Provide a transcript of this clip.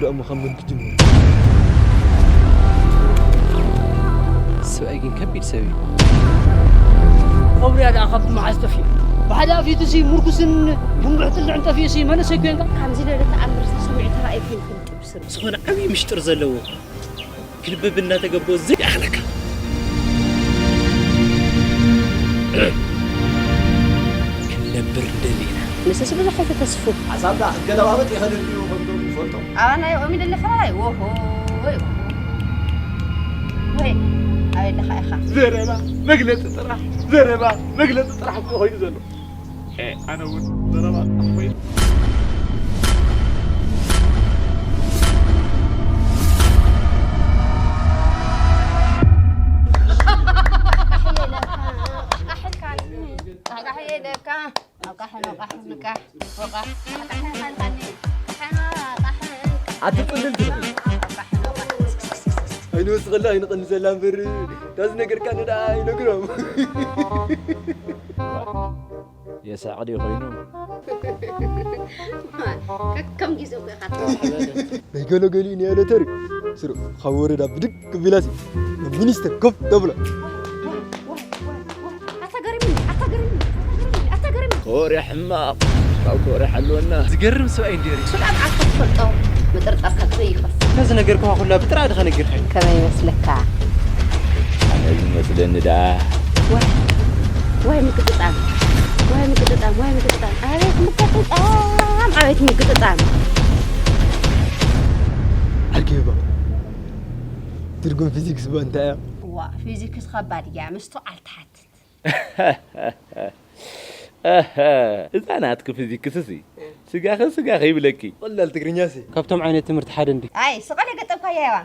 ደኣ ምዃን ምን ክጅምር? ሰብኣይ ግን ከቢድ ሰብ እዩ። ኮብርያ ደኣ ካብቲ መዓዝ ጠፊኡ? ብሓደ ኣፊቱሲ ምርኩስን ቡንቡዕ ጥልዕን ጠፊኡሲ መንእሰይ ኮንካ? ከምዚ ዝበለ ተኣምር ተሰሚዑ ተራእዩ ኮይኑ ክምጥብስር። ዝኾነ ዓብዪ ምሽጥር ዘለዎ ክንብብ እናተገበኦ ዘይኣኽለካ ክንነብር ንደሊ ኢና። ንስስ ብዙሕ ኣይተተስፉ። ሓሳብካ ክትገለባበጥ ይኸእል ድዩ ከምቶም ንፈልጦም? ኣባና ይኦም ይደሊ ፈራይ ወሆ ወይ ወይ ኣበይ ኣለኻ ኢኻ? ዘረባ መግለፂ ጥራሕ ዘረባ መግለፂ ጥራሕ እኮ ኮይኑ ዘሎ። ኣነ እውን ዘረባ ጥራሕ ኮይኑ። ኣቲ ጽልል ትልል ኣይንወስኸላ ኣይንቐንሰላ እምበር እታ ዝነገርካኒ ደኣ ኣይነግሮም የሳዕቕ ድዩ ኮይኑ ከም ግዜ እኮ ኢኻ ትወስድ ናይ ገለገሊኡ ናይ ሎተሪ ስሩ ካብ ወረዳ ብድግ ክቢላሲ ሚኒስተር ኮፍ ተብሎ ኣታ ገሪምኒ ኣታ ገሪምኒ ኣታ ገሪምኒ ኣታ ገሪምኒ ኮርያ ሕማቕ ካብ ኮርያ ሓልወና ዝገርም ሰብኣይ እንዲሪ ሱዳን ዓርኩ ትፈልጦ ምጥርጠርካ ከይኸፍ ነዚ ነገርኩኻ ኩላ ብጥራ ድኻ ነጊርካዮ ከመይ ይመስለካ ኣነ ዝመስለኒ ደኣ ዋይ ዋይ ምግጥጣም ዋይ ምግጥጣም ዋይ ምግጥጣም ኣቤት ምግጥጣም ኣቤት ምግጥጣም ዓጊባ ትርጉም ፊዚክስ ባ እንታይ እያ? ዋ ፊዚክስ ከባድ እያ ምስትውዓል ትሓትት እዛ ናትኪ ፊዚክስሲ ስጋኺ ስጋኺ ይብለኪ። ቀላል ትግርኛሲ ካብቶም ዓይነት ትምህርቲ ሓደ እንዲ። ኣይ ስቐል የገጠምካያ ያዋ።